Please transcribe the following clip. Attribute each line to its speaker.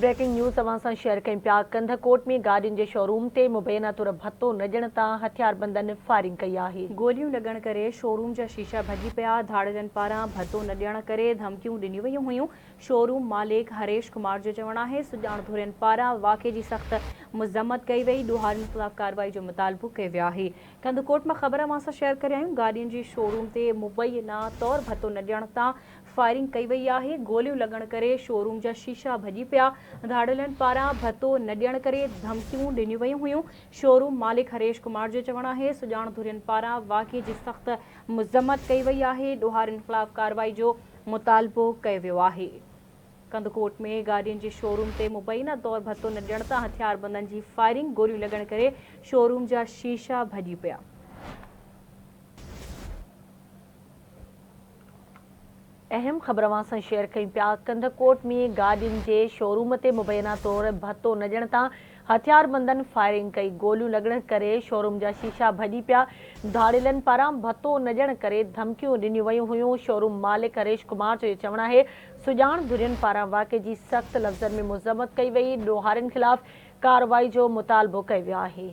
Speaker 1: Breaking news اوهان سان share ڪيون پيا، ڪنڌڪوٽ ۾ گاڏين جي شوروم تي مبينا طور ڀتو نه ڏيڻ تان هٿياربندن فائرنگ ڪئي آهي.
Speaker 2: گوليون لڳڻ ڪري شوروم جا شيشا ڀڄي پيا، ڌاڙيلن پاران ڀتو نه ڏيڻ ڪري ڌمڪيون ڏنيون ويون هيون، شوروم مالڪ هريش ڪمار جو چوڻ آهي سڄاڻ ڌرين پاران واقعي جي سخت مذمت ڪئي وئي، ڏوهارين خلاف ڪارروائي جو مطالبو ڪيو ويو آهي. ڪنڌڪوٽ مان خبر اوهان سان شيئر ڪري آهيون، گاڏين جي شوروم تي مبينا طور ڀتو نه ڏيڻ تان فائرنگ ڪئي وئي آهي، گوليون لڳڻ ڪري شوروم جا شيشا ڀڄي پيا، ڌاڙيلن پاران ڀتو نه ڏيڻ ڪري ڌمڪيون ڏنيون ويون هيون، شوروم مالڪ هريش ڪمار جو چوڻ آهي سڄاڻ ڌرين پاران واقعي جي سخت مذمت ڪئي وئي آهي، ڏوهارين خلاف ڪارروائي جو مطالبو ڪيو ويو آهي. ڪنڌڪوٽ ۾ گاڏين جي شوروم تي مبينا طور ڀتو نه ڏيڻ تان هٿياربندن جي فائرنگ، گوليون لڳڻ ڪري شوروم جا شيشا ڀڄي پيا.
Speaker 1: اهم خبر اوهان سان شيئر ڪيون پيا، ڪنڌڪوٽ ۾ گاڏين جي شوروم تي مبينا طور ڀتو نه ڏيڻ تان هٿياربندن فائرنگ ڪئي، گوليون لڳڻ ڪري شوروم جا شيشا ڀڄي پيا، ڌاڙيلن پاران ڀتو نه ڏيڻ ڪري ڌمڪيون ڏنيون ويون هيون، شوروم مالڪ هريش ڪمار جو چوڻ آهي سڄاڻ ڌرين پاران واقعي جي سخت لفظن ۾ مذمت ڪئي وئي، ڏوهارين خلاف ڪارروائي جو مطالبو ڪيو ويو آهي.